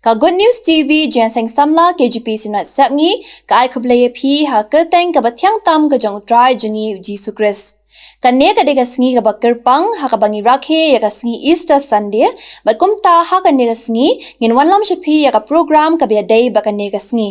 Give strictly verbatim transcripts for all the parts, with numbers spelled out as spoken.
Ka Good News T V, Jenseng Samla, K G P Synod Sepngi, ka ai khublei ïa phi ha ka kyrteng kaba thiang tam ka jong U Trai jong ngi U Jisu Khrist. Kane ka dei ka sngi kaba kyrpang ha kaba ngi rakhe ïa ka sngi Easter Sunday, bad kumta ha kane ka sngi ngin wanlam sha phi ïa ka program kaba ïadei bad kane ka sngi.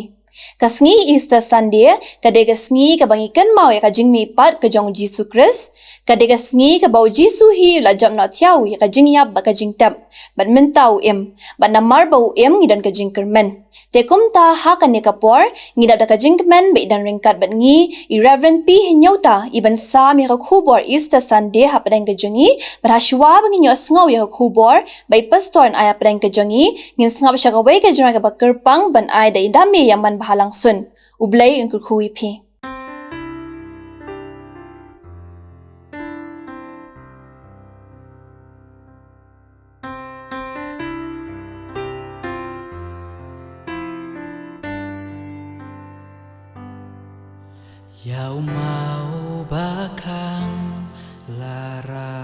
Ka sngi Easter Sunday ka dei ka sngi kaba ngi kynmaw ïa ka jingmihpat ka jong U Jisu Khrist. Ka dei ka sngi kaba U Jisu hi u la jop noh thiaw ïa ka jingïap bad ka jingtep, bad mynta u im, bad namar ba u im ngi don ka jingkyrmen. Te kumta ha kane ka por ngi dap da ka jingkmen ba i dang ryngkat bad ngi i Reverend P Hynñiewta, i ban sam ïa ka khubor Easter Sunday hapdeng ka jong ngi. Bad ha shuwa ba ngin ïohsngew ïa ka khubor ba i pastor yn ai hapdeng ka jong ngi, ngin sngap sha kawei ka jingrwai kaba kyrpang ban ai da i Dame Ïamanbha Langsun. U Blei un kyrkhu ïa phi. Ïa u maw ba khang lara.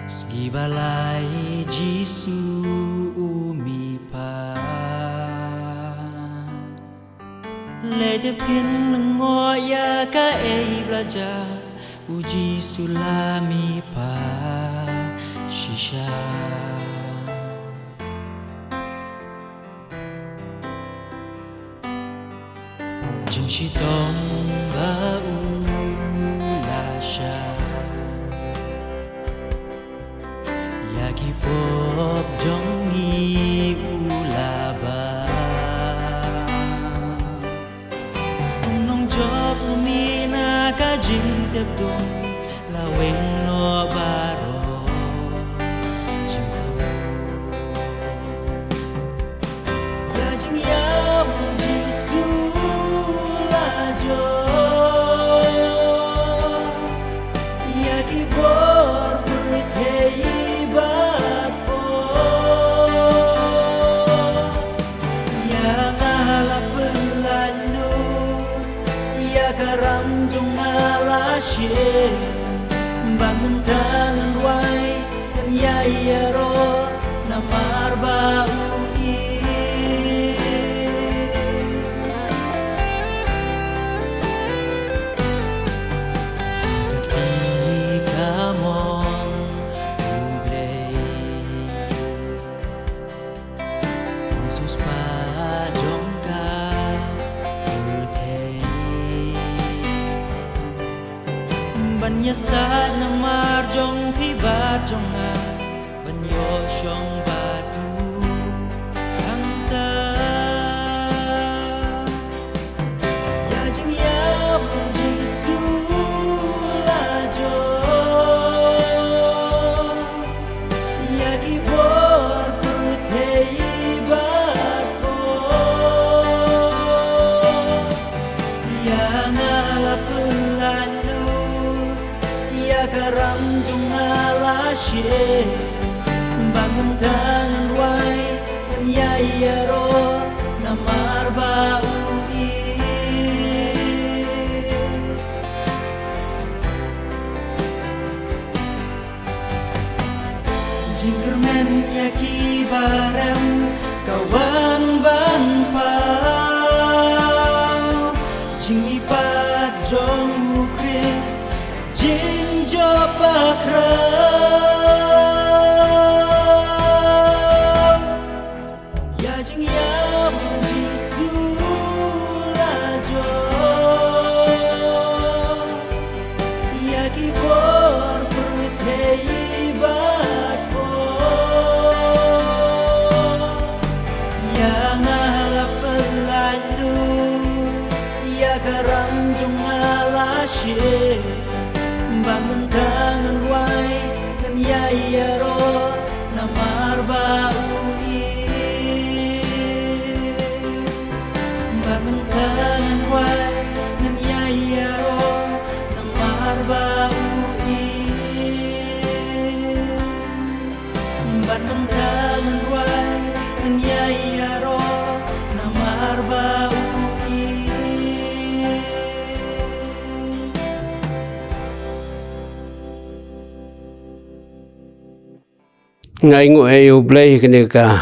Sngi ba lai Jisu u mihpat. Leit te phin lyngngoh ïa kaei ba la jia, U Jisu la mihpat shisha. Jingshitom ba u la shah, ïa ki pop jong ngi u la bah. U nongjop u mih na ka jingtep duh, la weng noh baroh jingkhuid. Ïa jingïap Jisu la jop, ïa ki bor pyrthei bad pop. Ïa nga la pyllait lut, ïa ka ram jong nga la shim, bad mynta ngan rwai, ngan ïai ïaroh namar ba u im. Ha ka kti kamon U Blei, u siewspah jong ka pyrthei, ban ïasaid namar jong phi bad jong nga, ban ïoh shong bad u hangta. Ïa jingïap Jisu la jop, ïa ki bor pyrthei bad pop. Ïa nga la pyllait lut, ïa ka ram jong nga la shim, bad mynta ngan rwai, ngan ïai ïaroh namar ba u im. Jingkyrmen ïa ki barem ka wan ban paw, jingmihpat jong U Khrist, jingjop bakhraw. Ïa jingïap Jisu la jop, ïa ki bor pyrthei bad pop. Ïa nga la pyllait lut, ïa ka ram jong nga la shim, bad mynta ngan rwai, ngan ïai ïaroh namar ba u im. Bad mynta ngan rwai, ngan ïai ïaroh namar ba u im. Bad mynta ngan rwai, ngan ïai ïaroh namar ba u im. Nga ainguh ïa U Blei ha kane ka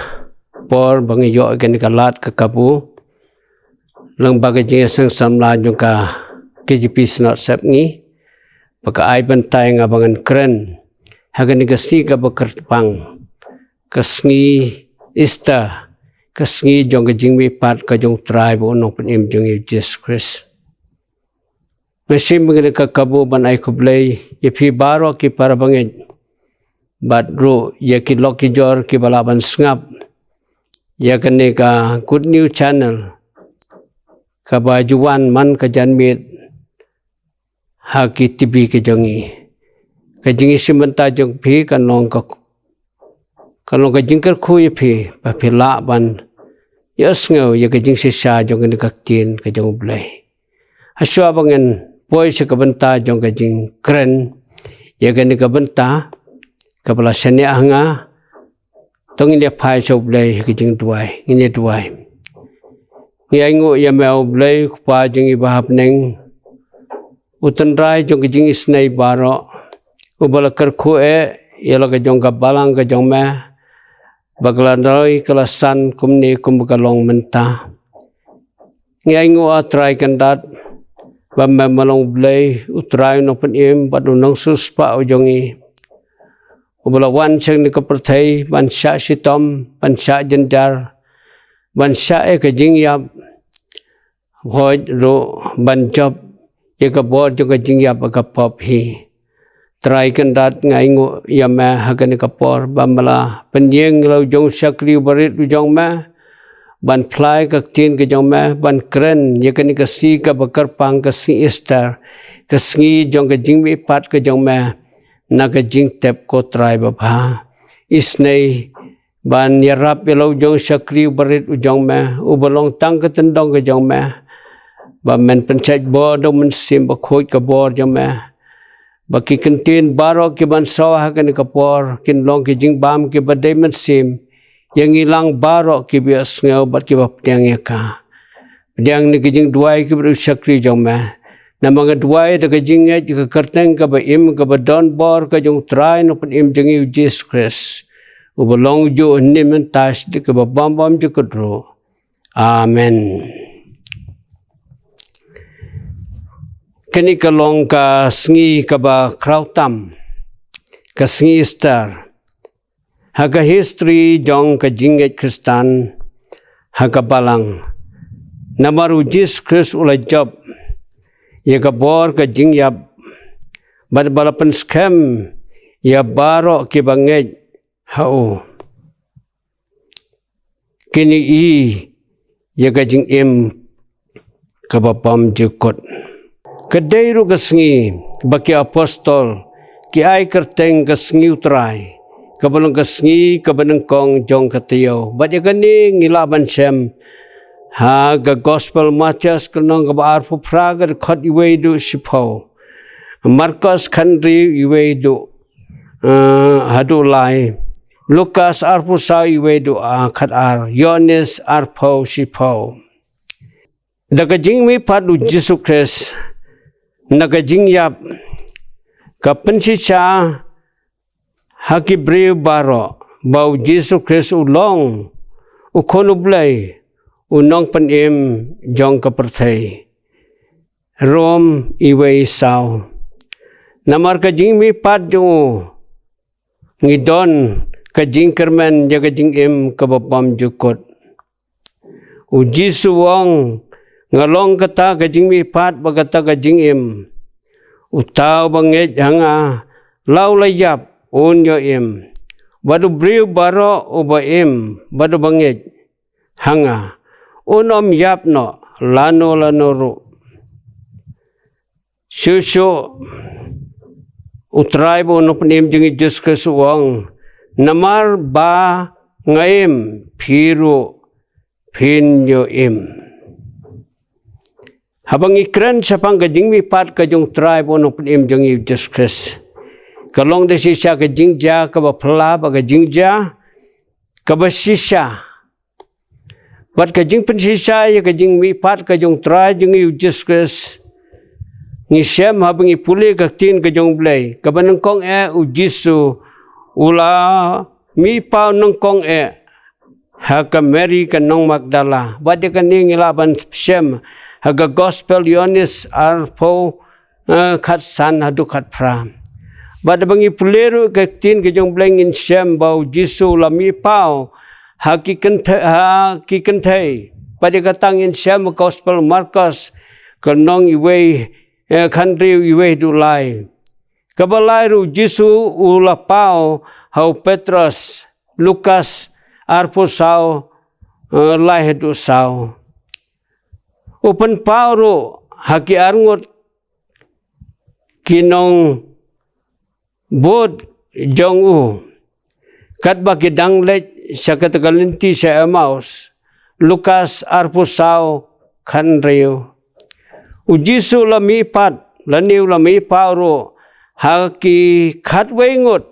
por ba ngi ïoh ïa kane ka lad ka kabu lyngba ka jingïaseng samla jong ka K J P Synod Sepngi, ba ka ai bynta ïa nga ba ngan kren ha kane ka sngi kaba kyrpang, ka sngi Easter, ka sngi jong ka jingmihpat ka jong U Trai bad U Nongpynim jong ngi U Jisu Khrist. Nga shim ïa kane ka kabu ban ai khublei ïa phi baroh ki para bangeit, bad ruh ïa ki lok ki jor kiba lah ban sngap ïa kane ka Good News Channel, kaba ju wan man ka janmiet ha ki T V ka jong ngi. Ka jingïashim bynta jong phi kan long ka, kan long ka jingkyrkhu ïa phi ba phi lah ban ïohsngew ïa ka jingshisha jong kane ka ktien ka jong U Blei. Hashwa ba ngan poi sha ka bynta jong ka jingkren ïa kane ka bynta kaba la shaniah ha nga, to ngin ïa phai sha U Blei ha ka jingduwai. Ngin ïa duwai. Ngi ainguh ïa me U Blei, U Kpa jong ngi ba ha bneng, U Trai jong ka jingisynei baroh, uba la kyrkhu eh ïa la ka jong ka balang ka jong me ba ka la roi ka la san kumne kumba ka long mynta. Ngi ainguh, A Trai Kynrad, ba me ma long U Blei, U Trai U Nongpynim bad U Nongsiewspah u jong ngi, uba la wan sha kane ka pyrthei ban shah shitom, ban shah jynjar, ban shah ïa ka jingïap, hooid ruh ban jop ïa ka bor jong ka jingïap bad ka pop hi. Trai Kynrad, nga ainguh ïa me ha kane ka por ba me la pynïeng ïa la u jong u shakri uba rit u jong me ban phla ïa ka ktien ka jong me, ban kren ïa kane ka sngi kaba kyrpang, ka sngi Easter, ka sngi jong ka jingmihpat ka jong me na ka jingtep, ko Trai babha. Isynei ban ïarap ïa la u jong u shakri uba rit u jong me, uba long tang ka tyndong ka jong me, ba men pynshait bor da U Mynsiem Bakhuid ka bor jong me, ba ki ktien baroh ki ban sawa ha kane ka por kin long ki jingbam kiba dei mynsiem ïa ngi lang baroh kiba ïohsngew bad kiba pdiang ïa ka. Pdiang ïa ki jingduwai kiba u shakri jong me. Namar nga duwai da ka jingngeit ïa ka kyrteng kaba im kaba don bor ka jong U Trai Nongpynim jong ngi U Jisu Khrist, uba long juh, mynta, shadien kaba bym bymjukut ruh. Amen. Kane ka long ka sngi kaba khraw tam, ka sngi Easter ha ka history jong ka jingngeit Khristan ha ka balang. Namar U Jisu Khrist u la jop ïa ka bor ka jingïap bad ba la pynskhem ïa baroh kiba ngeit ha u. Kine i ïa ka jingim kaba bymjukut. Ka dei ruh ka sngi ba ki apostol ki ai kyrteng ka sngi U Trai, kaba long ka sngi kaba nyngkong jong ka taïew. Bad ïa kane ngi lah ban shem ha ka Gospel Mathaios ka lynnong kaba arphew phra, ka dkhot uwei haduh shiphew. Markos khathynriew, uwei haduh, eh, haduh lai. Lukas arphew saw, uwei haduh, ah, khatar. Ïoannis arphew, shiphew. Da ka jingmihpat U Jisu Khrist na ka jingïap, ka pynshisha ha ki briew baroh ba U Jisu Khrist u long U Khun U Blei, U Nongpynim jong ka pyrthei. Rom uwei saw. Namar ka jingmihpat jong u ngi don ka jingkyrmen ïa ka jingim kaba bymjukut. U Jisu u ong, nga long kata ka jingmihpat bad kata ka jingim. Uta uba ngeit ha nga, la u la ïap, un ïoh im. Bad u briew baroh uba im bad uba ngeit ha nga, un ym ïap noh lano lano ruh. Shuh shuh, U Trai bad U Nongpynim jong ngi U Jisu Khrist u ong, namar ba nga im, phi ruh phin ïoh im. Haba ngi kren shaphang ka jingmihpat ka jong U Trai bad U Nongpynim jong ngi U Jisu Khrist, ka long da shisha ka jingjia kaba phylla bad ka jingjia kaba shisha. Bad ka jingpynshisha ïa ka jingmihpat ka jong U Trai jong ngi U Jisu Khrist, ngi shem haba ngi pule ka ktien ka jong U Blei, kaba nyngkong eh U Jisu u la mih paw nyngkong eh ha ka Mary ka nong Magdala. Bad ïa kane ngi lah ban shem ha ka Gospel Ïoannis arphew, eh, khatsan haduh khatphra. Bad haba ngi pule ruh ka ktien ka jong U Blei ngin shem ba U Jisu u la mih paw ha ki kynthei, ha ki kynthei. Bad ïa kata ngin shem ha Gospel Markos ka lynnong iwei, eh, khathynriew, iwei haduh lai. Kaba lai ruh U Jisu u la paw ha u Petros, Lukas arphew saw, eh, lai haduh saw. U pynpaw ruh ha ki arngut ki nongbud jong u, katba ki dang leit sha kata ka lynti sha Emmaus, Lukas arphew saw, khathynriew. U Jisu u la mih pat, lane u la mih paw ruh ha ki khatwei ngut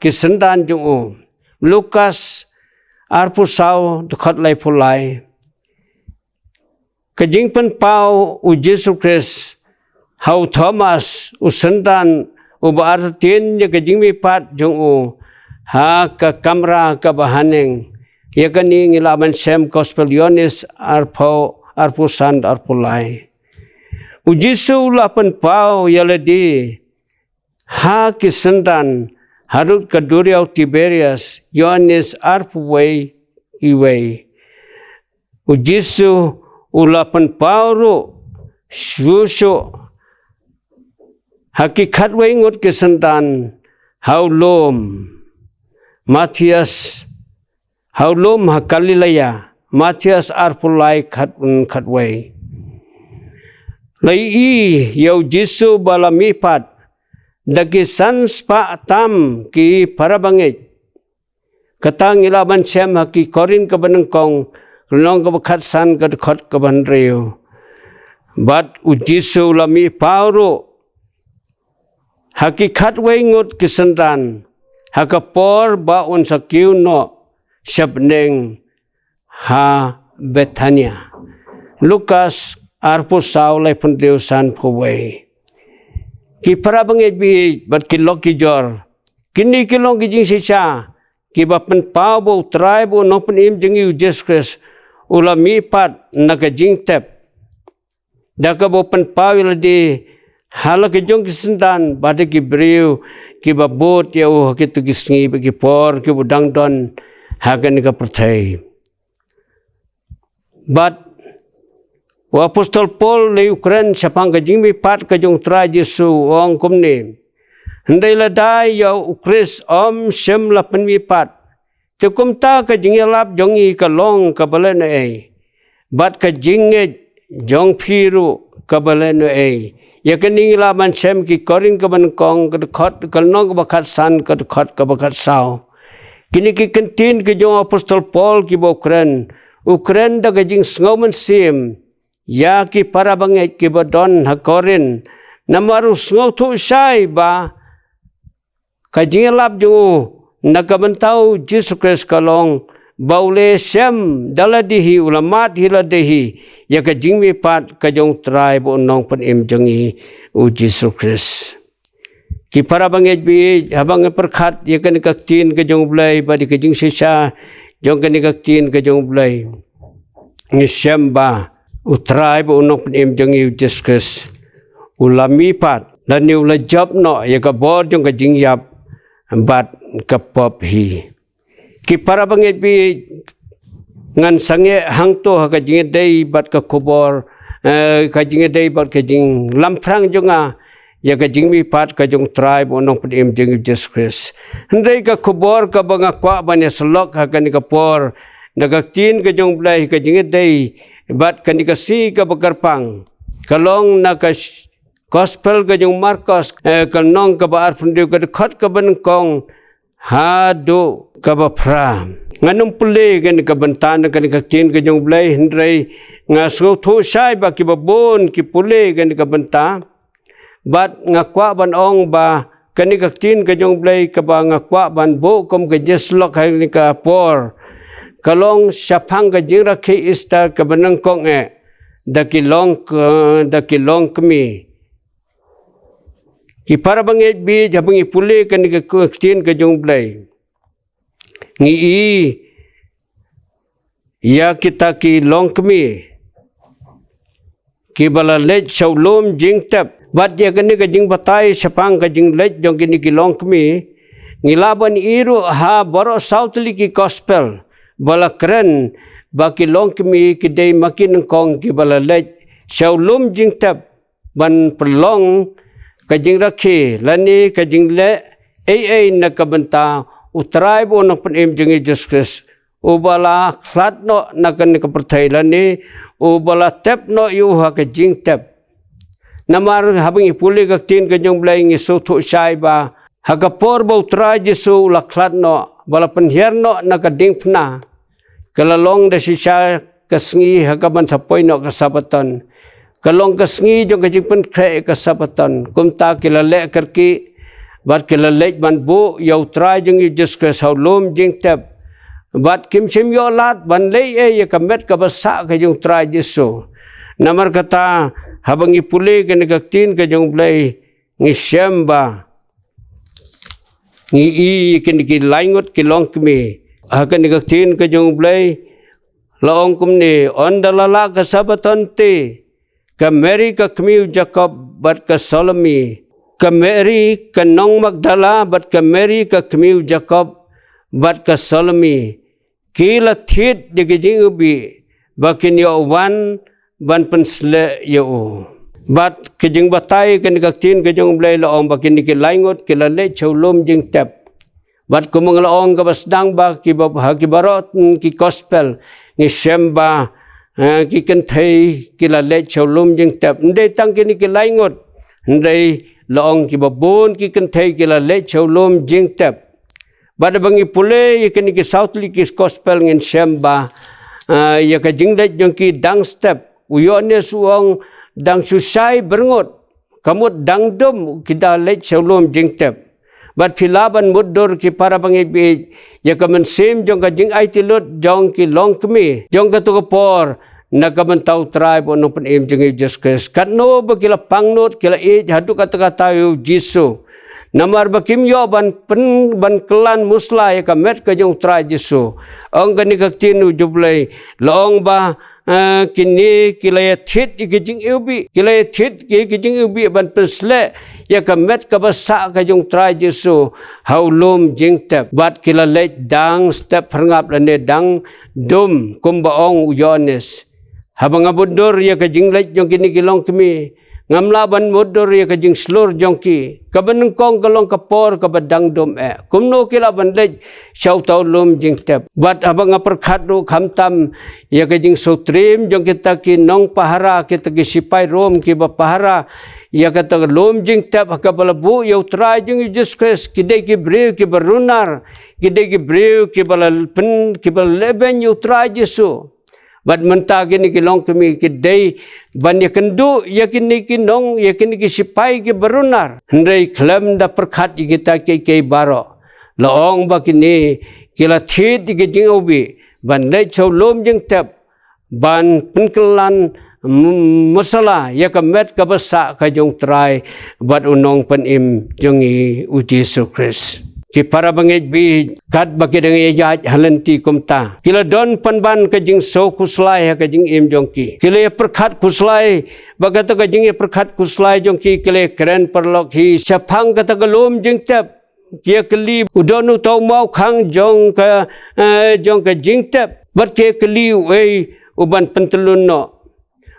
ki synran jong u, Lukas arphew saw, dkhot laiphew lai. Ka jingpynpaw U Jisu Khrist ha u Thomas, u synran uba artatien ïa ka jingmihpat jong u ha ka kamra kaba haneng. Ïa kane ngi lah ban shem Gospel Ïoannis arphew, arphew san, arphew lai. U Jisu u la pynpaw ïa lade ha ki synran harud ka duriaw Tiberias, Ïoannis arphew wei, iwei. U Jisu u la pynpaw ruh shuh shuh ha ki khatwei ngut ki synran ha u lum Mathaios, ha u lum ha Galilea, Mathaios arphew lai, khat, khatwei. La ïohi ïa U Jisu ba la mihpat da ki san spah tam ki parabangeit. Kata ngi lah ban shem ha Ki Korinth kaba nyngkong, lynnong kaba khatsan, ka dkhot kaba hynriew. Bad U Jisu u la mihpaw ruh ha ki khatwei ngut ki synran ha ka por ba un sa kiew noh sha bneng ha Bethania. Lukas arphew saw, laiphew hynriew, sanphew wei. Ki parabangeit baieit bad ki lok ki jor, kine ki long ki jingshisha kiba pynpaw ba U Trai bad U Nongpynim jong ngi U Jisu Khrist u la mihpat na ka jingtep, da kaba u pynpaw ïa lade ha la ki jong ki synran bad ki briew kiba bud ïa u ha kito ki sngi bad ki por kiba u dang don ha kane ka pyrthei. Bad u Apostol Paul leit u kren shaphang ka jingmihpat ka jong U Trai Jisu, u ong kumne: Hynrei lada ïa U Khrist ym shym la pynmihpat, te kumta ka jingïalap jong ngi ka long kaba lehnohei, bad ka jingngeit jong phi ruh kaba lehnohei. Ïa kane ngi lah ban shem Ki Korinth kaba nyngkong, ka dkhot, ka lynnong kaba khatsan, ka dkhot kaba khatsaw. Kine ki kyntien ki jong u Apostol Paul kiba u kren, u kren da ka jingsngew mynsiem ïa ki parabangeit kiba don ha Korinth, namar u sngewthuh shai ba ka jingïalap jong u na ka bynta U Jisu Khrist ka long ba u la shem da lade hi, u la mad hi lade hi ïa ka jingmihpat ka jong U Trai bad U Nongpynim jong ngi U Jisu Khrist. Ki parabangeit baieit, haba ngi pyrkhat ïa kane ka ktien ka jong U Blei bad ïa ka jingshisha jong kane ka ktien ka jong U Blei, ngi shem ba U Trai bad U Nongpynim jong ngi U Jisu Khrist u la mihpat, lane u la jop noh ïa ka bor jong ka jingïap bad ka pop hi. Ki parabangeit baieit, ngan sangeh hangto ha ka jingïadei bad ka khubor, eh, ka jingïadei bad ka jinglamphrang jong nga ïa ka jingmihpat ka jong U Trai bad U Nongpynim jong ngi U Jisu Khrist. Hynrei ka khubor kaba nga kwah ban ïasyllok ha kane ka por na ka ktien ka jong U Blei, ka jingïadei bad kane ka sngi kaba kyrpang, ka long na ka sh-, Gospel ka jong u Markos, eh, ka lynnong kaba arphew hynriew, ka dkhot kaba nyngkong haduh kaba phra. Ngan ym pule kane ka bynta na kane ka ktien ka jong U Blei, hynrei nga sngewthuh shai ba kiba bun ki pule kane ka bynta. Bad nga kwah ban ong ba kane ka ktien ka jong U Blei kaba nga kwah ban buh kum ka jingïasyllok ha kane ka por, ka long shaphang ka jingrakhe Easter kaba nyngkong eh da ki long, da ki longkmie. Ki parabangeit baieit, haba ngi pule kane ka ktien ka jong U Blei, ngi i ïa kita ki longkmie kiba la leit sha u lum jingtep. Bad ïa kane ka jingbatai shaphang ka jingleit jong kine ki longkmie, ngi lah ban i ruh ha baroh saw tylli ki gospel ba la kren ba ki longkmie ki dei ma ki nyngkong kiba la leit sha u lum jingtep ban pynlong ka jingrakhe lane ka jingleh ei ei na ka bynta U Trai bad U Nongpynim jong ngi Jisu Khrist, uba la khlad noh na kane ka pyrthei lane uba la tep noh ïa u ha ka jingtep. Namar haba ngi pule ka ktien ka jong U Blei ngi sngewthuh shai ba ha ka por ba U Trai Jisu u la khlad noh, ba la pynhiar noh na ka diengphna, ka la long da shisha ka sngi ha kaba sa poi noh ka Sabaton. Ka long ka sngi jong ka jingpynkhreh ka Sabaton. Kumta ki la leh kyrkieh bad ki la leit ban buh ïa U Trai jong ngi Jisu Khrist ha u lum jingtep. Bad kim shym ïoh lad ban leh ei ei ïa ka met kaba sah ka jong U Trai Jisu. Namar kata, haba ngi pule kane ka ktien ka jong U Blei, ngi shem ba ngi i kine ki lai ngut ki longkmie. Ha kane ka ktien ka jong U Blei la ong kumne: Ynda la lah ka Sabaton te, ka Mary ka kmie u Jakob bad ka Salome, ka Mary ka nong Magdala bad ka Mary ka kmie u Jakob bad ka Salome, ki la thied ïa ki jingiwbih ba kin ïoh wan ban pynsleh ïa u. Bad ka jingbatai kane ka ktien ka jong U Blei la ong ba kine ki lai ngut ki la leit sha u lum jingtep. Bad kumba nga la ong kaba sdang ba kiba, ha ki baroh ki gospel ngi shem ba, eh, ki kynthei ki la leit sha u lum jingtep. Ym dei tang kine ki lai ngut, hynrei la ong kiba bun ki kynthei ki la leit sha u lum jingtep. Bad haba ngi pule ïa kine ki saw tylli ki gospel ngin shem ba, ah, ïa ka jingleit jong ki dang step. U Ïoannis u ong dang shu shai byrngut, ka mut dang dum ki da leit sha u lum jingtep. Bad phi lah ban mutdur ki para bangeit baieit ïa ka mynsiem jong ka jingaiti lut jong ki longkmie jong kato ka por, na ka bynta U Trai bad U Nongpynim jong ngi Jisu Khrist. Katno ba ki la pangnud, ki la ïeit haduh katta katta ïa U Jisu. Namar ba kim ïoh ban pyn, ban kylla musla ïa ka met ka jong U Trai Jisu. Ong kane ka ktien U Blei, la ong ba, eh, kine ki la ïathied ïa ki jingiwbih, ki la ïathied ïa ki jingiwbih ban pynsleh ïa ka met kaba sah ka jong U Trai Jisu ha u lum jingtep. Bad ki la leit dang step phyrngap lane dang dum kumba ong u Ïoannis. Haba nga mutdur ïa ka jingleit jong kine ki longkmie, ngam lah ban mutdur ïa ka jingshlur jong ki. Kaba nyngkong ka long ka por kaba dang dum eh. Kumno ki lah ban leit sha uta u lum jingtep? Bad haba nga pyrkhat ruh khamtam ïa ka jingsngewtriem jong kita ki nongpahara, kita ki sipai Rom kiba pahara ïa kata ka lum jingtep ha kaba la buh ïa U Trai jong ngi Jisu Khrist, ki dei ki briew kiba runar, ki dei ki briew kiba la pyn, kiba la lehbeiñ ïa U Trai Jisu. Bad mynta kine ki longkmie ki dei ban ïakynduh ïa kine ki nong, ïa kine ki sipai kiba runar. Hynrei khlem da pyrkhat ïa kita kiei kiei baroh, la ong ba kine ki la thied ïa ki jingiwbih ban leit sha u lum jingtep ban pynkylla m-, musla ïa ka met kaba sah ka jong U Trai bad U Nongpynim jong ngi U Jisu Khrist. Ki para bangeit baieit, katba ki dang ïaid ha lynti kumta, ki la don pynban ka jingsngewkhuslai ha ka jingim jong ki. Ki la ïapyrkhat khuslai, bad kata ka jingïapyrkhat khuslai jong ki, ki la ïakren paralok hi shaphang kata ka lum jingtep. Ki ïakylli, u don uta u maw khang jong ka, eh, jong ka jingtep. Bad ki ïakylli, uei u ban pyntyllun noh.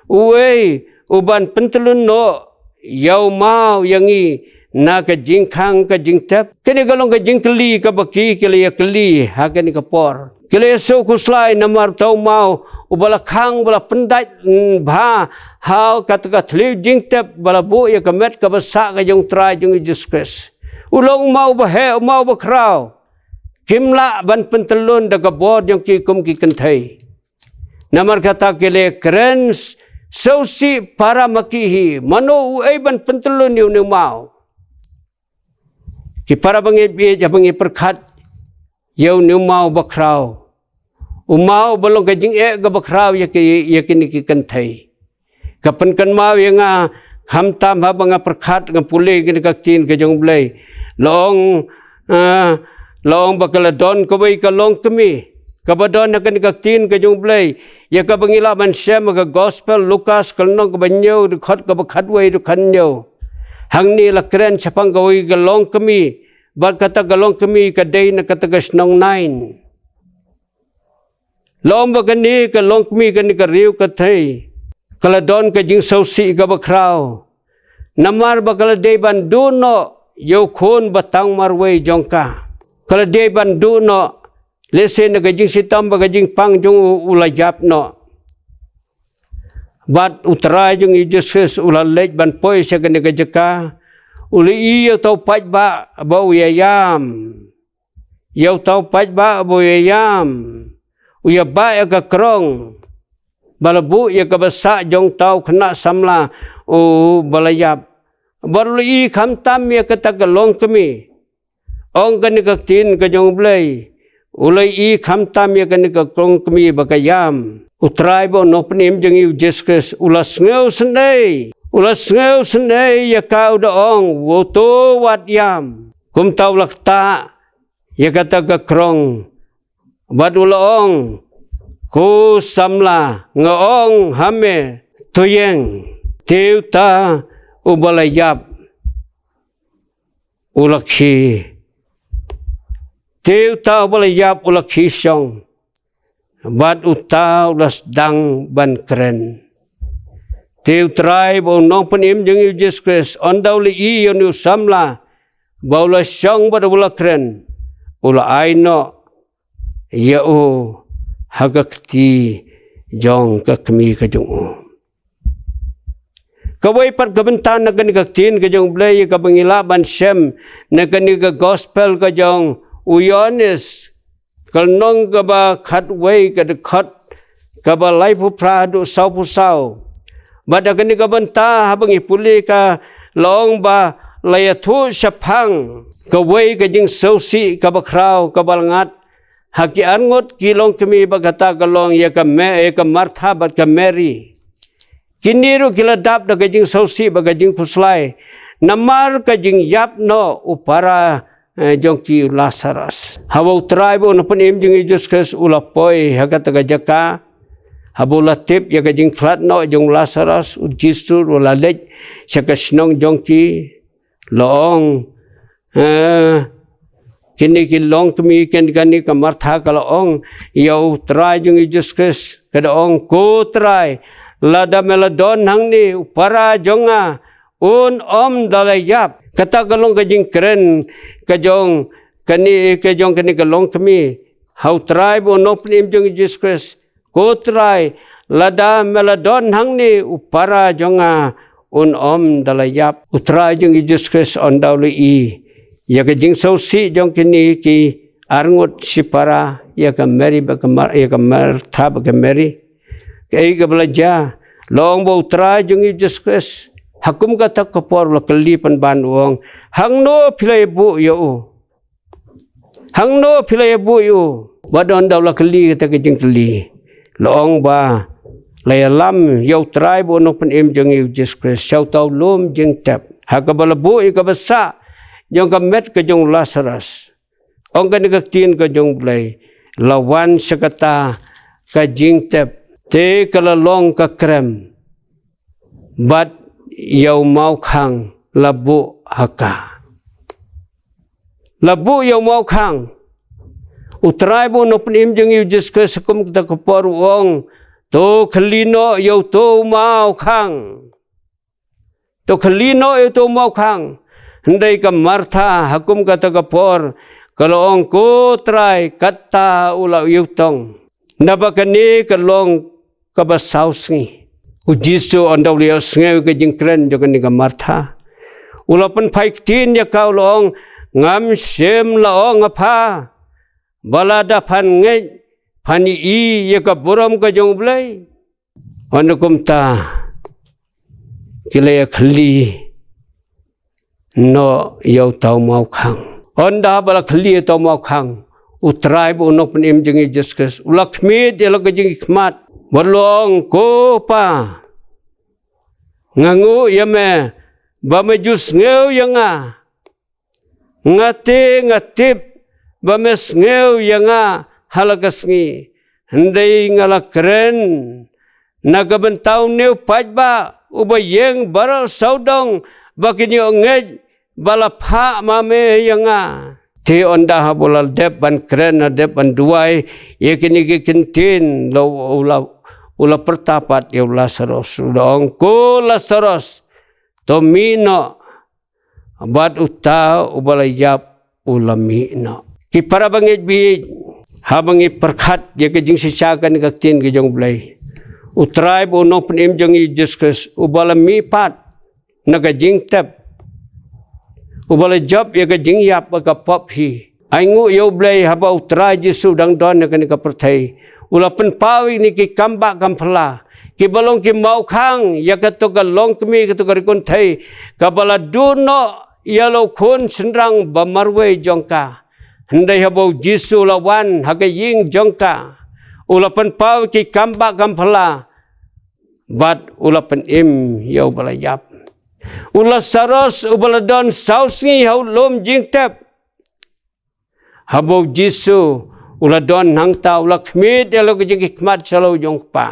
Uei u ban pyntyllun noh ïa u maw ïa ngi na ka jingkhang ka jingtep? Kane ka long ka jingkylli kaba ki, ki la ïakylli ha kane ka por. Ki la ïasngewkhuslai namar uta u maw uba la khang, uba la pyndait, mm, bha ha kata ka thliew jingtep ba la buh ïa ka met kaba sah ka jong U Trai jong ngi Jisu Khrist. U long u maw uba heh, u maw uba khraw. Kim lah ban pyntyllun da ka bor jong ki kum ki kynthei. Namar kata ki la kren s-, sngewsih para ma ki hi, mano uei ban pyntyllun ïa une u maw. Ki para bangeit baieit, haba ngi pyrkhat ïa une u maw bakhraw, u maw ba long ka jingeh kaba khraw ïa ki, ïa kine ki kynthei. Ka pynkynmaw ïa nga khamtam haba nga pyrkhat, nga pule kane ka ktien ka jong U Blei. La ong, eh, La ong ba ka la don kawei ka longkmie kaba don ha kane ka ktien ka jong U Blei, ïa kaba ngi lah ban shem ha ka Gospel Lukas ka lynnong kaba hynñiew, dkhot kaba khatwei haduh khathynñiew. Hangne la kren shaphang kawei ka longkmie, bad kata ka longkmie ka dei na kata ka shnong Nain. La ong ba kane ka longkmie, kane ka riewkynthei, ka la don ka jingsngewsih kaba khraw. Namar ba ka la dei ban duh noh ïa u khun ba tang marwei jong ka. Ka la dei ban duh noh, lehse na ka jingshitom bad ka jingpang jong u, u la ïap noh. Bad U Trai jong ngi U Jisu Khrist u la leit ban poi sha kane ka jaka. U la ïohi ïa uta u paidbah ba u ïa ïam. Ïa uta u paidbah ba u ïa ïam. U ïa bah ïa ka krong. Ba la buh ïa kaba sah jong uta u khynnah samla u ba la ïap. Bad u la ïohi khamtam ïa kata ka longkmie. Ong kane ka ktien ka jong U Blei. U la ïohi khamtam ïa kane ka longkmie ba ka ïam. U Trai bad U Nongpynim jong ngi U Jisu Khrist u la sngewsynei. U la sngewsynei ïa ka, u da ong, "Wa to wat ïam." Kumta u la ktah ïa kata ka krong. Bad u la ong, "Ko samla, nga ong ha me, to ïeng." Te uta u ba la ïap u la khie. Te uta u ba la ïap u la khie shong. Bad uta u la sdang ban kren. Te U Trai bad U Nongpynim jong ngi U Jisu Khrist, ynda u la ïohi ïa une u samla ba u la shong bad u la kren, u la ai noh ïa u ha ka kti jong ka kmie ka jong u. Kawei pat ka bynta na kane ka ktien ka jong U Blei kaba ngi lah ban shem na kane ka Gospel ka jong u Ïoannis, ka lynnong kaba khatwei, ka dkhot kaba laiphew phra haduh sawphew saw. Bad ha kane ka bynta haba ngi pule ka, la ong ba la ïathuh shaphang kawei ka jingsngewsih kaba khraw kaba la ngat ha ki arngut ki longkmie, ba kata ka long ïa ka Me-, ïa ka Martha bad ka Mary. Kine ruh ki la dap da ka jingsngewsih bad ka jingkhuslai namar ka jingïap noh u para, eh, jong ki u Lasarus. Haba U Trai bad U Nongpynim jong ngi U Jisu Khrist u la poi ha kata ka jaka, haba u la tip ïa ka jingkhlad noh jong u Lasarus, U Jisu u la leit sha ka shnong jong ki, la ong, eh, kine ki longkmie, ken kane ka Martha ka la ong ïa U Trai jong ngi U Jisu Khrist, ka da ong, "Ko Trai, lada me la don hangne, u para jong nga un ym da la ïap." Kata ka long ka jingkren ka jong kane, ka jong kane ka longkmie ha U Trai bad U Nongpynim jong ngi U Jisu Khrist. "Ko Trai, lada me la don hangne, u para jong nga un ym da la ïap." U Trai jong ngi U Jisu Khrist ynda u la ïohi ïa ka jingsngewsih jong kine ki arngut shipara, ïa ka Mary bad ka Mar-, ïa ka Martha bad ka Mary, kaei kaba la jia? La ong ba U Trai jong ngi U Jisu Khrist ha kum kata ka por u la kylli pynban, u ong, "Hangno phi la ïa buh ïa u? Hangno phi la ïa buh ïa u?" Bad ynda u la kylli kata ka jingkylli, la ong ba la ïalam ïa U Trai bad U Nongpynim jong ngi U Jisu Khrist sha uta u lum jingtep, ha kaba la buh ïa kaba sah jong ka met ka jong u Lasarus. Ong kane ka ktien ka jong U Blei, la wan sha kata ka jingtep, te ka la long ka krem, bad ïa u mawkhang la buh ha ka. La buh ïa u mawkhang. U Trai bad U Nongpynim jong ngi U Jisu Khrist ha kum kata ka por u ong, "To khylli noh ïa uto u mawkhang. To khylli noh ïa uto u mawkhang." Hynrei ka Martha ha kum kata ka por ka la ong, "Ko Trai, katta u la ïohtong." Naba kane ka long kaba saw sngi. U Jisu ynda u la ïohsngew ka jingkren jong kane ka Martha, u la pynphai ktien ïa ka, u la ong, "Ngam shym la ong ha pha ba lada phan ngeit phan ïohi ïa ka burom ka jong U Blei?" Ynda kumta ki la ïa khylli noh ïa uta u mawkhang. Ynda ba la khylli ïa uta u mawkhang, U Trai bad U Nongpynim jong ngi U Jisu Khrist u la khmied ïa la ka jingkhmat bad u la ong, "Ko Pa, nga nguh ïa me ba me ju sngew ïa nga. Nga te nga tip ba me sngew ïa nga ha la ka sngi. Hynrei nga la kren na ka bynta une u paidbah uba ïeng baroh sawdong ba kin ïoh ngeit ba la phah ma me ïa nga. Te ynda haba u la dep ban kren, la dep ban duwai ïa kine ki kyntien, la u la, u la pyrta pat ïa u Lasaros, u da ong, "Ko Lasaros, to mih noh." Bad uta uba la ïap u la mih noh. Ki para bangeit baieit, haba ngi pyrkhat ïa ka jingshisha kane ka ktien ka jong U Blei, U Trai bad U Nongpynim jong ngi Jesus Christ, uba la mih pat na ka jingtep, uba la jop ïa ka jingïap bad ka pop hi. Ainguh ïa U Blei, haba U Trai Jisu u dang don ha kane ka pyrthei, u la pynpaw ïa kine ki kam bah kam phylla, kiba long ki mawkhang ïa kato ka longkmie, kato ka ri kynthei, kaba la duh noh ïa la u khun shynrang ba marwei jong ka. Hynrei haba U Jisu u la wan ha ka ïing jong ka, u la pynpaw ïa ki kam bah kam phylla, bad u la pynim ïa uba la ïap. U Lasaros uba la don saw sngi ha u lum jingtep, haba U Jisu u la don hangta, u la khmied ïa la ka jingkhmat sha la u jong u Kpa.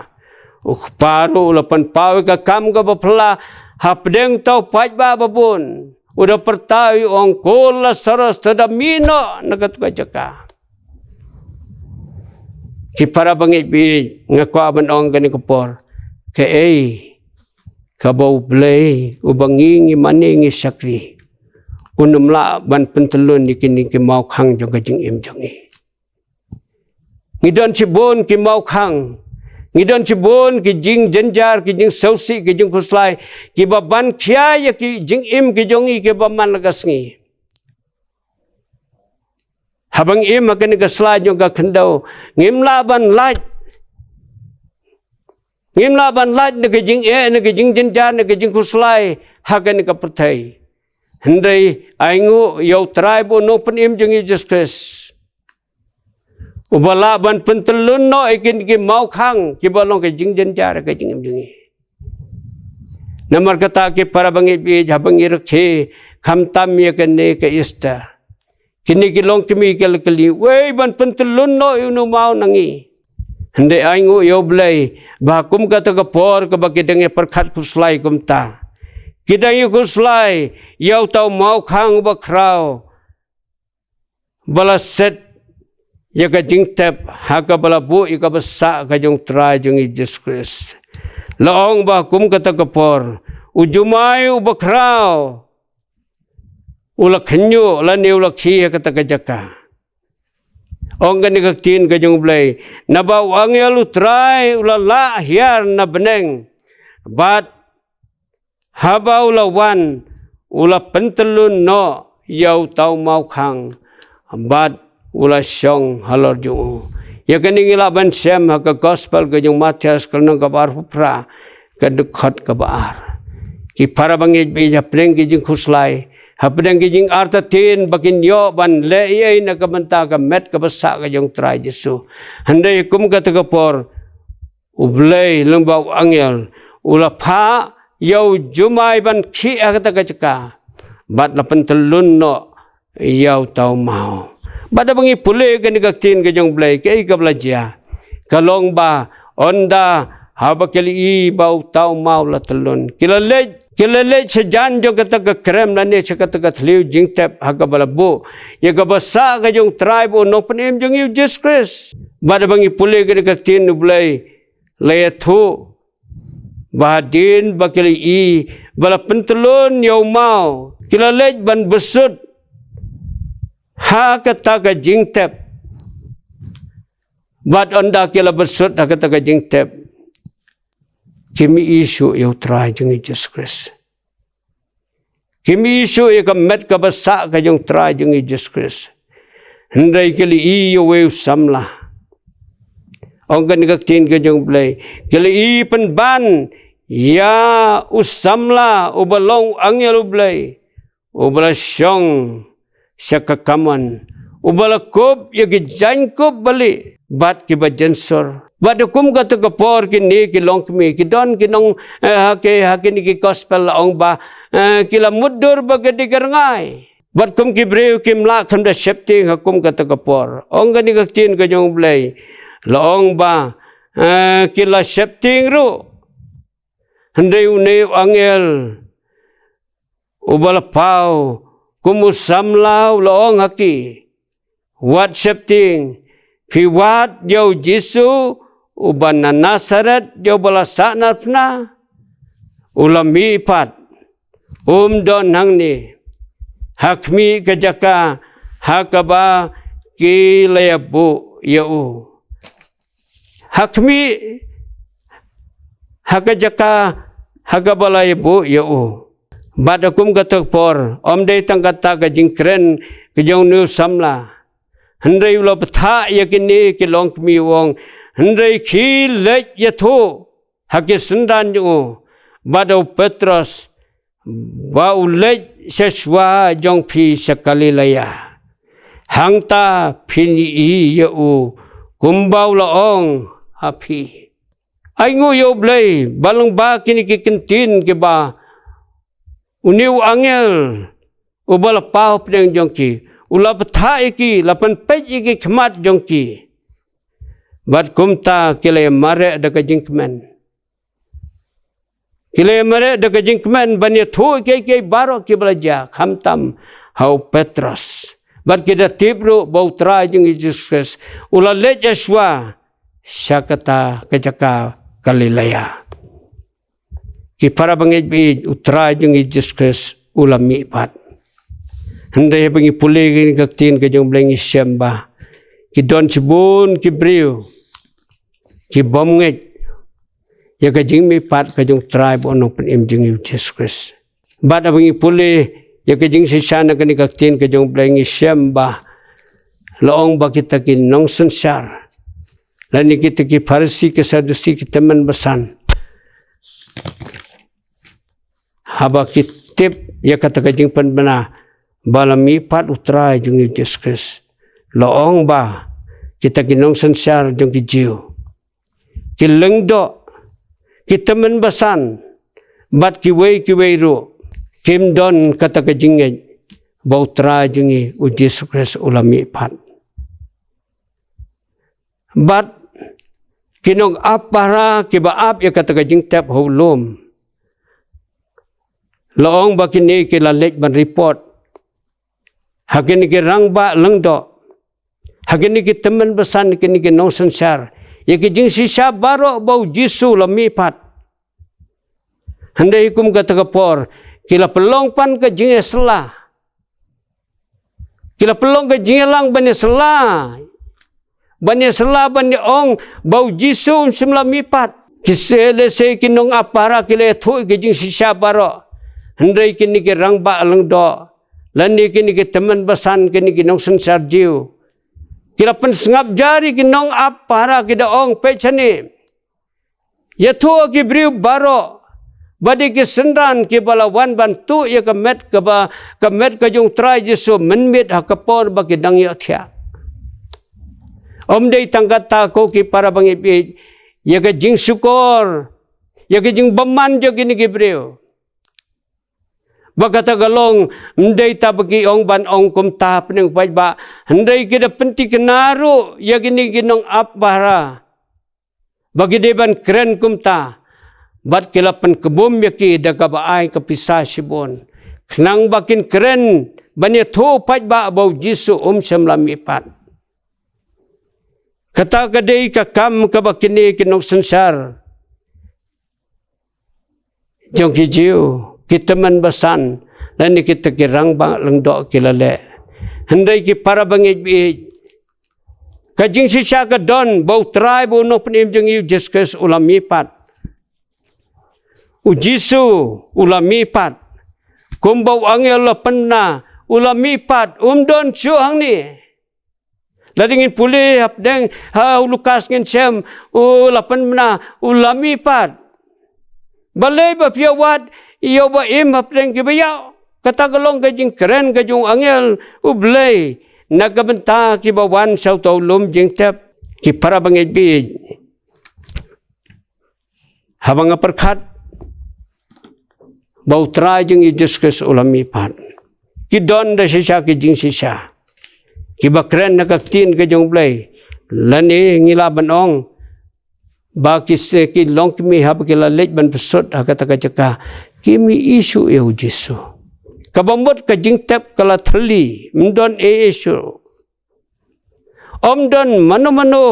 U Kpa ruh u la pynpaw ïa ka kam kaba phylla hapdeng uta u paidbah ba bun. U da pyrta, u ong, "Ko Lasaros, to da mih noh na kato ka jaka." Ki para bangeit baieit, nga kwah ban ong kane ka por, kaei kaba U Blei uba ngi, ngi mane, ngi shakri, un ym lah ban pyntyllun ïa kine ki mawkhang jong ka jingim jong ngi. Ngi don shibun ki mawkhang, ngi don shibun ki jingjynjar, ki jingsngewsih, ki jingkhuslai, kiba ban khia ïa ki jingim ki jong ngi kiba man la ka sngi. Haba ngi im ha kane ka sla jong ka khyndew, ngim lah ban lait, ngim lah ban lait na ka jingeh, na ka jingjynjar, na ka jingkhuslai ha kane ka pyrthei. Hynrei ainguh ïa U Trai bad U Nongpynim jong ngi Jesus Christ, uba lah ban pyntyllun noh ïa kine ki mawkhang kiba long ka jingjynjar ha ka jingim jong ngi. Namar kata, ki para bangeit baieit, haba ngi rakhe khamtam ïa kane ka Easter, kine ki longkmie ki la kylli, "Wei ban pyntyllun noh ïa une u maw na ngi?" Hynrei ainguh ïa U Blei ba kum kata ka por kaba ki dang ïa pyrkhat khuslai kumta, ki dang ïa khuslai ïa uta u mawkhang uba khraw, ba la set ïa ka jingtep ha kaba la buh ïa kaba sah ka jong U Trai jong ngi Jesus Christ. La ong ba kum kata ka por, u jumai uba khraw u la khynñiuh lane u la khie ha kata ka jaka. Ong kane ka ktien ka jong U Blei, naba u angel U Trai u la lah hiar na bneng, bad haba u la wan, u la pyntyllun noh ïa uta u mawkhang, bad u la shong halor jong u. Ïa kane ngi lah ban shem ha ka Gospel ka jong Mathaios, ka lynnong kaba arphew phra, ka dkhot kaba ar. Ki para bangeit baieit, hapdeng ki jingkhuslai, hapdeng ki jingartatien ba kin ïoh ban leh ei ei na ka bynta ka met kaba sah ka jong U Trai Jisu, hynrei kum kata ka por, U Blei lyngba u angel u la phah ïa u jumai ban khie ha kata ka jaka, bad la pyntyllun noh ïa uta u maw. Bad haba ngi pule kane ka ktien ka jong U Blei, kaei kaba la jia? Ka long ba ynda haba ki la ïohi ba uta u maw la tyllun, ki la leit, ki la leit shajan jong kata ka krem lane sha kata ka thliew jingtep ha kaba la buh ïa kaba sah ka jong U Trai bad U Nongpynim jong ngi u Jesus Christ. Bad haba ngi pule kane ka ktien U Blei, la ïathuh ba hadien ba ki la ïohi ba la pyntyllun ïa u maw, ki la leit ban bsut ha kata ka jingtep. Bad ynda ki la bsut ha kata ka jingtep, kim ïohi shuh ïa U Trai jong ngi Jesus Christ. Kim ïohi shuh ïa ka met kaba sah ka jong U Trai jong ngi Jesus Christ. Hynrei ki la ïohi ïa uwei u samla. Ong kane ka ktien ka jong U Blei, ki la ïohi pynban ïa u samla uba long u angel U Blei, uba la shong sha ka kamon, uba la kup ïa ki jaiñkup balieh bad kiba jynsur. Bad ha kum kata ka por kine ki longkmie, ki don ki nong, eh, ha ki, ha kine ki gospel la ong ba, eh, ki la mutdur bad ki dei ki rngai. Bad kum ki briew kim lah khlem da sheptieng ha kum kata ka por. Ong kane ka ktien ka jong U Blei. La ong ba, eh, ki la sheptieng ruh. Hynrei une u angel uba la paw kum u samla u la ong ha ki, wat sheptieng, phi wad ïa u Jisu uba na Nasaret, ïa uba la sahnarphna, u la mihpat, um don hangne, ha khmih ka jaka ha kaba ki la ïabuh ïa u. Ha khmih, ha ka jaka ha kaba la ïabuh ïa u. Bad ha kum kata ka por, ym dei tang kata ka jingkren ka jong une u samla, hynrei u la bthah ïa kine ki longkmie, u ong, hynrei khie leit ïathuh ha ki synran jong u bad u Petros ba u leit sha shuwa jong phi sha Galilea. Hangta phin ïohi ïa u kumba u la ong ha phi. Ai nguh ïa U Blei ba lyngba kine ki kyntien kiba une u angel uba la paw hapdeng jong ki, u la bthah ïa ki, la pynpeit ïa ki khmat jong ki. Bad kumta ki la ïamareh da ka jingkmen. Ki la ïamareh da ka jingkmen ban ïathuh ïa kiei kiei baroh kiba la jia, khamtam ha u Petros. Bad ki da tip ruh ba u Trai jong ngi Jisu Khrist u la leit sha shuwa sha kata ka jaka Galilea. Ki para bangeit ba ïeit, u Trai jong ngi Jisu Khrist u la mihpat. Hynrei haba ngi pule ïa ka ktien ka jong U Blei ngi shem ba ki don shibun ki briew ki bym ngeit ïa ka jingmihpat ka jong u Trai bad u Nongpynim jong ngi u Jisu Khrist. Bad haba ngi pule ïa ka jingshisha na kane ka ktien ka jong U Blei ngi shem ba la ong ba kita ki nongsynshar lane kita ki Pharisi ki Sadusi ki tymmen basan, haba ki tip ïa kata ka jingpynbna ba la mihpat u Trai jong ngi u Jisu Khrist, la ong ba kita ki nongsynshar jong ki Jiw, ki lyngdoh, ki tymmen basan bad kiwei kiwei ruh kim don kata ka jingngeit ba u Trai jong ngi u Jisu Khrist u la mihpat. Bad ki nongap pahara kiba ap ïa kata ka jingtep ha u lum, la ong ba kine ki la leit ban report ha kine ki rangbah lyngdoh, ha kine ki tymmen basan, kine ki nongsynshar, ïa ki jingshisha baroh ba u Jisu u la mihpat. Hynrei kum kata ka por ki la pynlong pat ka jingïasylla, ki la pynlong ka jingïalang ban ïasylla, ban ïasylla, ban ïa ong ba u Jisu um shym la mihpat. Ki seh lehse ki nongap pahara ki la ïathuh ïa ki jingshisha baroh, hynrei kine ki rangbah lyngdoh lane kine ki tymmen basan, kine ki nongsynshar Jiw, ki la pynsngap jar ïa ki nongap pahara, ki da ong, peit shane, ïathuh ha ki briew baroh ba dei ki synran kiba la wan ban tuh ïa ka met kaba, ka met ka jong u Trai Jisu mynmiet ha ka por ba ki dang ïohthiah. Ym dei tang kata, ko ki para bangeit ba ïeit, ïa ka jingshukor, ïa ka jingbymman jong kine ki briew. Ba kata ka long, ym dei tang ba ki ong ban ong kumta hapdeng u paidbah, hynrei ki da pynthikna ruh ïa kine ki nongap pahara ba ki dei ban kren kumta, bad ki la pynkbuh ïa ki da kaba ai ka pisa shibun, khnang ba kin kren ban ïathuh u paidbah ba u Jisu um shym la mihpat. Kata ka dei ka kam kaba kine ki nongsynshar jong ki Jiw, ki tymmen basan, lane kita ki rangbah lyngdoh ki la leh. Hynrei ki para bangeit ba ïeit, ka jingshisha ka don ba u Trai bad u Nongpynim jong ngi u Jisu Khrist u la mihpat. U Jisu u la mihpat. Kumba u angel u la pynbna, u la mihpat, um don shuh hangne. Lada ngin pule hapdeng ha u Lukas ngin shem, u la pynbna, u la mihpat. Balei ba phi ïa wad ïa uba im hapdeng kiba ïap? Kata ka long ka jingkren ka jong u angel U Blei na ka bynta kiba wan sha uta u lum jingtep. Ki para bangeit ba ïeit, haba nga pyrkhat ba u Trai jong ngi u Jisu Khrist u la mihpat, ki don da shisha ki jingshisha. Kiba kren na ka ktien ka jong U Blei. Lane ngi lah ban ong ba ki se ki longkmie haba ki la leit ban pynshut ha kata ka jaka, kim ïohi shuh ïa U Jisu. Kaba mut ka jingtep ka la thylli, ym don ei ei shuh. Ym don mano mano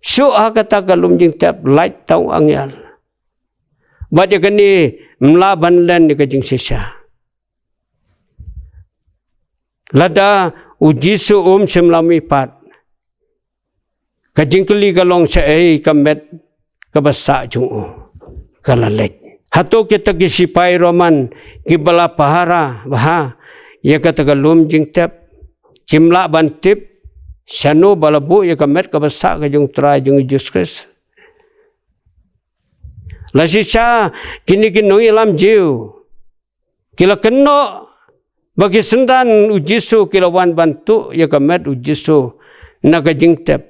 shuh ha kata ka lum jingtep, lait tang u angel. Bad ïa kane ym lah ban len ïa ka jingshisha. Lada U Jisu um shym la mihpat, ka jingkylli ka long shaei ka met kaba sah jong u ka la leit. Hato kita ki sipai Roman kiba la pahara bha ïa kata ka lum jingtep kim lah ban tip shano ba la buh ïa ka met kaba sah ka jong U Trai jong ngi Jisu Khrist? La shisha kine ki nongïalam Jiw ki la kynnoh ba ki synran U Jisu ki la wan ban tuh ïa ka met U Jisu na ka jingtep.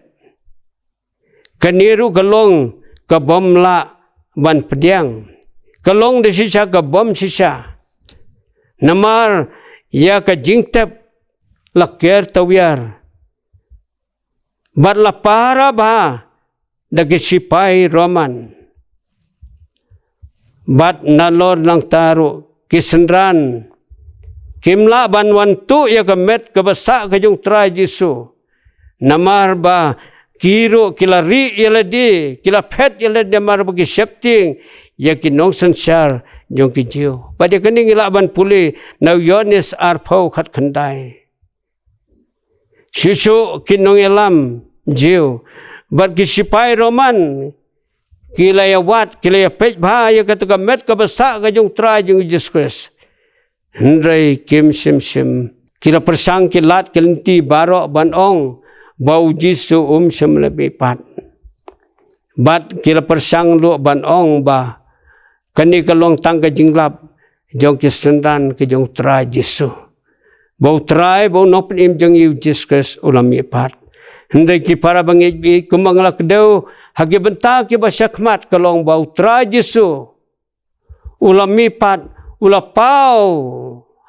Kane ruh ka long ka bym lah ban pdiang. Ka long da shisha ka bym shisha. Namar ïa ka jingtep la ker tawiar bad la pahara bha da ki sipai Roman. Bad nalor nangta ruh ki synran kim lah ban wan tuh ïa ka met kaba sah ka jong U Trai Jisu. Namar ba ki ruh ki la rieh ïa lade, ki la phet ïa lade namar ba ki sheptieng ïa ki nongsynshar jong ki Jiw. Bad ïa kane ngi lah ban pule na u Ïoannis arphew khatkhyndai. Shuh shuh ki nongïalam Jiw bad ki sipai Roman ki la ïawad, ki la ïapeit bha ïa kata ka met kaba sah ka jong U Trai jong ngi Jisu Khrist. Hynrei kim shym shym. Ki la pyrshang ki lad ki lynti baroh ban ong ba U Jisu um shym la mihpat. Bad ki la pyrshang ruh ban ong ba kane ka long tang ka jinglap jong ki synran ka jong U Trai Jisu, ba U Trai, ba u Nongpynim jong ngi U Jisu Khrist u la mihpat. Hynrei ki para bangeit, kumba nga la kdew ha ki bynta kiba shakhmat, ka long ba U Trai Jisu u la mihpat, u la paw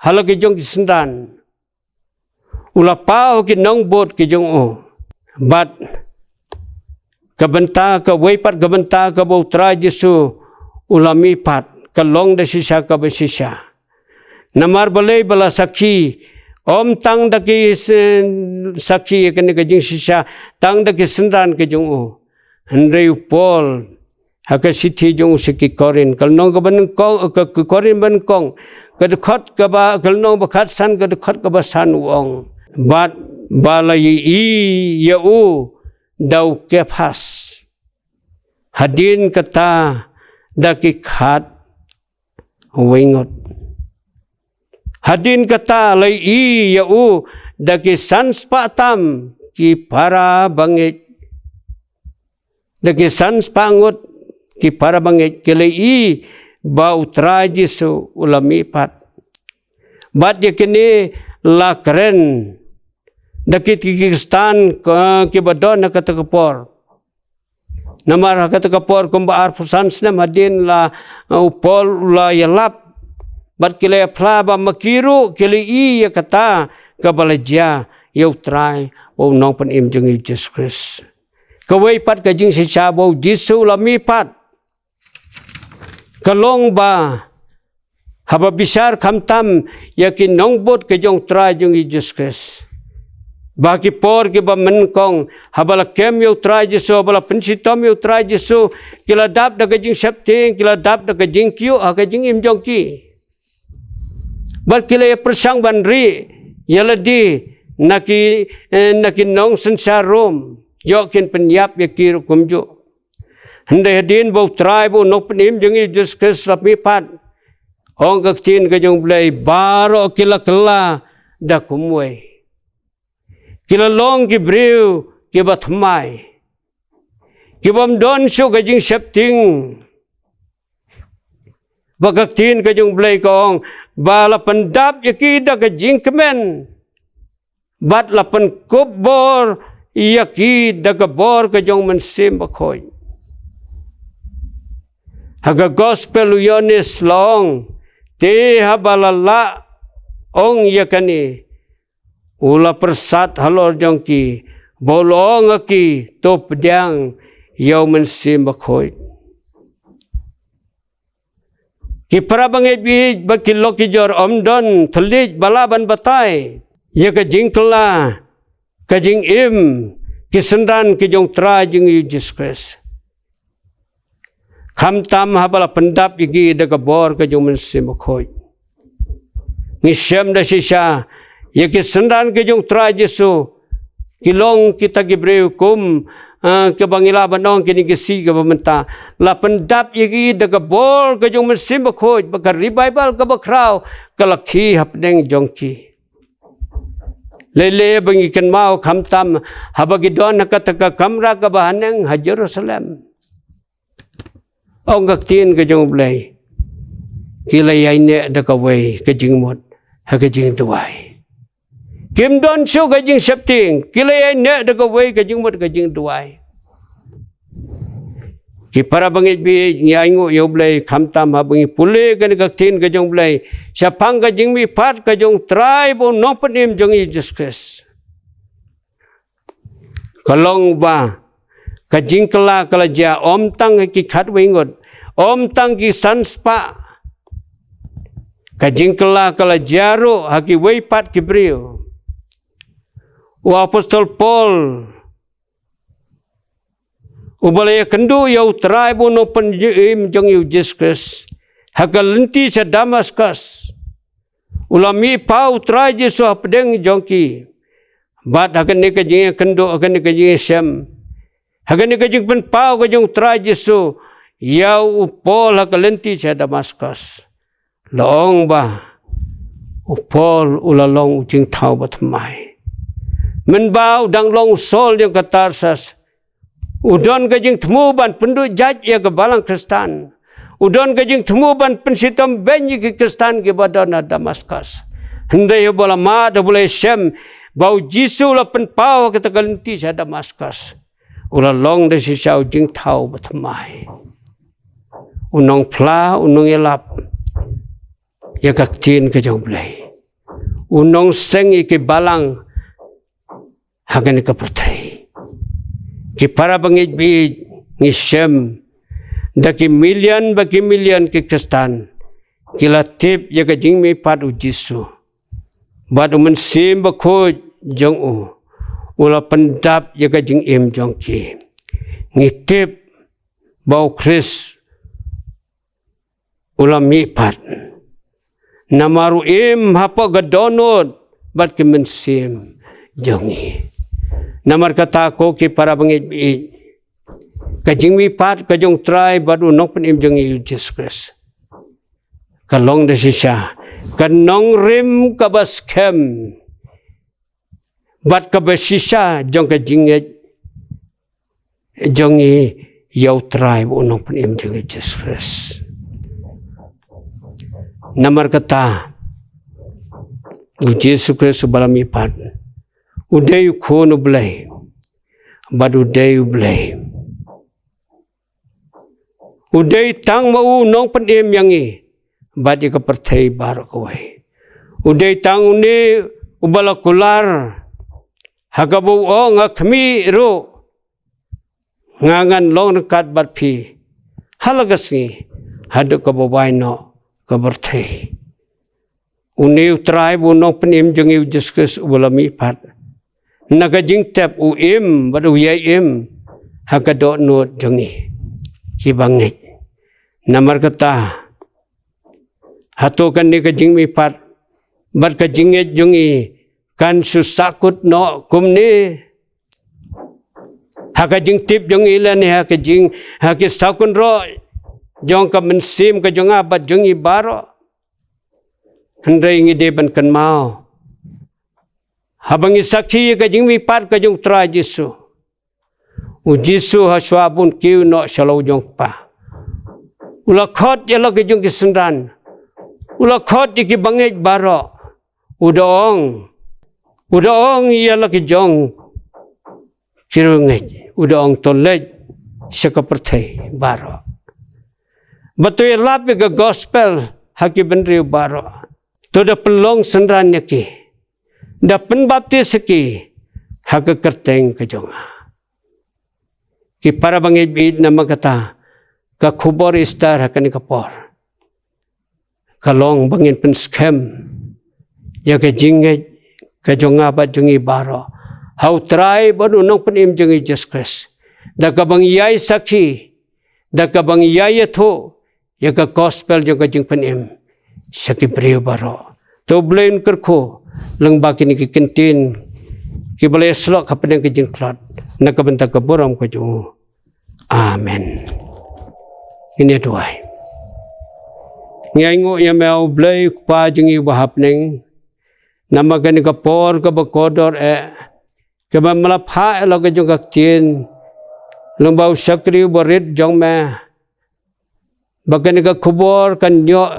ha la ki jong ki synran, u la paw ki nongbud ki jong u. Bad ka bynta, kawei pat ka bynta kaba U Trai Jisu u la mihpat ka long da shisha kaba shisha. Namar balei? Ba la sakhi, ym tang da ki s-, sakhi ïa kane ka jingshisha tang da ki synran ka jong u. Hynrei u Paul ha ka shithi jong u sha ki Korinth, ka lynnong kaba nyngkong, ka, ka Korinth banyngkong, ka dkhot kaba, ka lynnong ba khatsan, ka dkhot kaba san, u ong: Bad ba la ïohi ïa u da u Kephas, hadien kata da ki khatwei ngut. Hadien kata la ïohi ïa u da ki san spah tam ki para bangeit. Da ki san spah ngut ki para bangeit ki la ïohi ba U Trai Jisu u la mihpat. Bad ïa kine la kren da ki, ki Khristan ka, kiba don ha kata ka por. Namar ha kata ka por kumba arphew san snem hadien la, uh, u Paul u la ïalap. Bad ki la ïaphla ba ma ki ruh ki la ïohi ïa kata kaba la jia ïa U Trai, ba u Nongpynim jong ngi Jisu Khrist. Kawei pat ka jingshisha ba U Jisu u la mihpat ka long ba haba bishar khamtam ïa ki nongbud ka jong U Trai jong ngi Jisu Khrist, ba ki por kiba nyngkong haba la kem ïa U Trai Jisu, haba la pynshitom ïa U Trai Jisu, ki la dap da ka jingsheptieng, ki la dap da ka jingkyiuh ha ka jingim jong ki. Bad ki la ïa pyrshang ban rieh ïa lade na ki, eh, na ki nongsynshar Rom, ïoh kin pynïap ïa ki ruh kumjuh. Hynrei hadien ba U Trai, ba u Nongpynim jong ngi Jisu Khrist la mihpat, ong ka ktien ka jong U Blei, baroh ki la kylla da kumwei. Ki la long ki briew kiba thymmai, kibym don shuh ka jingsheptieng. Ba ka ktien ka jong U Blei ka ong ba la pyndap ïa ki da ka jingkmen, bad la pynkup bor ïa ki da ka bor ka jong u Mynsiem Bakhuid. Ha ka Gospel u Ïoannis la ong, te haba la lah ong ïa kane, u la pyrsad halor jong ki, bad u la ong ha ki, to pdiang ïa u Mynsiem Bakhuid. Ki para bangeit baieit bad ki lok ki jor, ym don thylliej ba lah ban batai ïa ka jingkylla, ka jingim, ki synran ki jong u Trai jong ngi u Jisu Khrist. Khamtam haba la pyndap ïa ki da ka bor ka jong u Mynsiem Bakhuid. Ngi shem da shisha ïa ki synran ki jong u Trai Jisu, ki long kita ki briew kum, ah, kaba ngi lah ban ong kine ki sngi kaba mynta. La pyndap ïa ki da ka bor ka jong u Mynsiem Bakhuid, bad ka revival kaba khraw ka la khie hapdeng jong ki. Lei lei ba ngi kynmaw khamtam haba ki don ha kata ka kamra kaba haneng ha Jerusalem. Ong ka ktien ka jong u Blei, ki la ïaineh da kawei ka jingmut ha ka jingduwai. Kim don shuh ka jingsheptieng, ki la ïaineh da kawei ka jingmut ka jingduwai. Ki para bangeit baieit, ngi ainguh ïa u Blei khamtam haba ngi pule kane ka ktien ka jong u Blei shaphang ka jingmihpat ka jong u Trai bad u Nongpynim jong ngi u Jisu Khrist. Ka long ba ka jingkylla ka la jia ym tang ha ki khatwei ngut, ym tang ki san spah. Ka jingkylla ka la jia ruh ha kiwei pat ki briew. U Apostol Paul, uba la ïakynduh ïa u Trai bad u Nongpynim jong ngi u Jisu Khrist, ha ka lynti sha Damaskus, u la mihpat u Trai Jisu hapdeng jong ki. Bad ha kane ka jingïakynduh, ha kane ka jingïashem, ha kane ka jingpynpaw ka jong u Trai Jisu ïa u Paul ha ka lynti sha Damaskus, la ong ba u Paul u la long u jingthaw bathymmai. Mynba u dang long u Saul jong ka Tarsus, u don ka jingthmu ban pynduh jait ïa ka balang Khristan. U don ka jingthmu ban pynshitom beiñ ïa ki Khristan kiba don ha Damaskus. Hynrei haba la mad, haba la shem ba u Jisu u la pynpaw ha kata ka lynti sha Damaskus, u la long da shisha u jingthaw bathymmai, u nongphla, u nongïalap ïa ka ktien ka jong u Blei, u nongseng ïa ki balang ha kane ka pyrthei. Ki para bangeit baieit, ngi shem da ki million bad ki million ki Khristan ki la tip ïa ka jingmihpat u Jisu, bad u Mynsiem Bakhuid jong u u la pyndap ïa ka jingim jong ki. Ngi tip ba u Khrist u la mihpat, namar u im hapoh ka dohnud bad ki mynsiem jong ngi. Namar kata, ko ki para bangeit baieit, ka jingmihpat ka jong u Trai bad u Nongpynim jong ngi u Jisu Khrist ka long da shisha ka nongrim kaba skhem bad kaba shisha jong ka jingngeit jong ngi ïa u Trai bad u Nongpynim jong ngi u Jisu Khrist. Namar kata, u Jisu Khrist uba la mihpat, u dei u Khun u Blei, bad u dei u Blei. U dei tang ma u Nongpynim ïa ngi bad ïa ka pyrthei baroh kawei. U dei tang une uba la kular, ha kaba u ong, ha khmih ruh nga ngan long ryngkat bad phi ha la ka sngi, haduh kaba wai noh ka pyrthei. Une u Trai bad u Nongpynim jong ngi u Jisu Khrist uba la mihpat, na ka jingtep u im bad u ïai im ha ka dohnud jong ngi kiba ngeit. Namar kata, hato kane ka jingmihpat bad ka jingngeit jong ngi kan shu sahkut noh kumne ha ka jingtip jong ngi lane ha ka jing, ha ki sahkun roh jong ka mynsiem ka jong nga bad jong ngi baroh? Hynrei ngi dei ban kynmaw, haba ngi sakhi ïa ka jingmihpat ka jong u Trai Jisu, u Jisu ha shuwa bun kiew noh sha la u jong u Kpa, u la khot ïa la ki jong ki synran, u la khot ïa ki bangeit baroh. U da ong, u da ong ïa la ki jong ki riewngeit, u da ong, to leit sha ka pyrthei baroh, bad to ïalap ïa ka gospel ha ki bynriew baroh. To da pynlong synran ïa ki, da pynbaptis ïa ki ha ka kyrteng ka jong nga. Ki para bangeit baieit, namar kata ka khubor Easter ha kane ka por ka long ba ngin pynskhem ïa ka jingngeit ka jong nga bad jong ngi baroh ha U Trai bad U Nongpynim jong ngi Jisu Khrist, da kaba ngi ïai sakhi, da kaba ngi ïai ïathuh ïa ka gospel jong ka jingpynim sha ki briew baroh. To U Blei un kyrkhu lyngba kine ki ktien kiba la ïasyllok hapdeng ka jingtlot, na ka bynta ka burom ka jong u. Amen. Ngin ïa duwai. Ngi ainguh ïa me, U Blei Kpa jong ngi uba ha bneng, namar kane ka por kaba kordor eh, kaba me la phah ïa la ka jong ka ktien lyngba u shakri uba rit jong me, ba kane ka khubor kan ïoh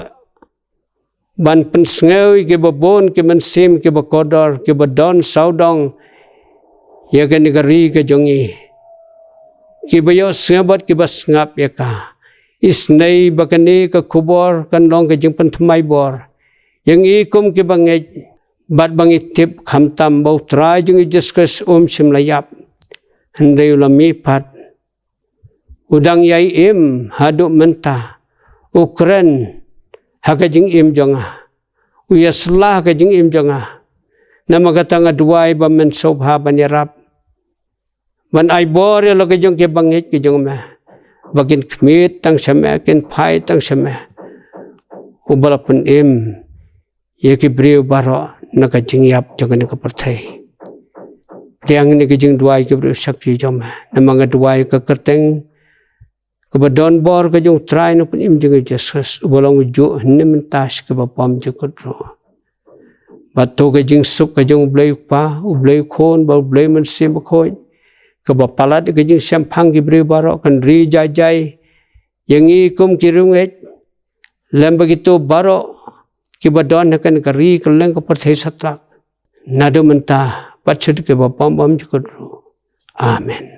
ban pynsngew ïa kiba bun ki mynsiem kiba kordor, kiba don sawdong ïa kane ka ri ka jong ngi, kiba ïohsngew bad kiba sngap ïa ka. Isynei ba kane ka khubor kan long ka jingpynthymmai bor ïa ngi kum kiba ngeit, bad ba ngi tip khamtam ba U Trai jong ngi Jisu Khrist um shym la ïap, hynrei u la mihpat. U dang ïai im haduh mynta. U kren ha ka jingim jong nga, u ïasylla ha ka jingim jong nga. Namar kata nga duwai ba men sngewbha ban ïarap, ban ai bor ïa la ka jong kiba ngeit ka jong me, ba kin khmih tang sha me, kin phai tang sha me, uba la pynim ïa ki briew baroh na ka jingïap jong kane ka pyrthei. Pdiang ïa kane ka jingduwai ki briew shakri jong me, namar nga duwai ha ka kyrteng kaba don bor ka jong U Trai Nongpynim jong ngi Jisu Khrist, uba long ujuh, hynne mynta, sha kaba bymjukut ruh. Bad to ka jingsuk ka jong U Blei U Kpa, U Blei U Khun bad U Blei Mynsiem Bakhuid, kaba palat ïa ka jingshemphang ki briew baroh, kan ri jai jai ïa ngi kum ki riewngeit, lem bad kito baroh kiba don ha kane ka ri kylleng ka pyrthei satlak, naduh mynta bad sha kaba bymjukut ruh. Amen.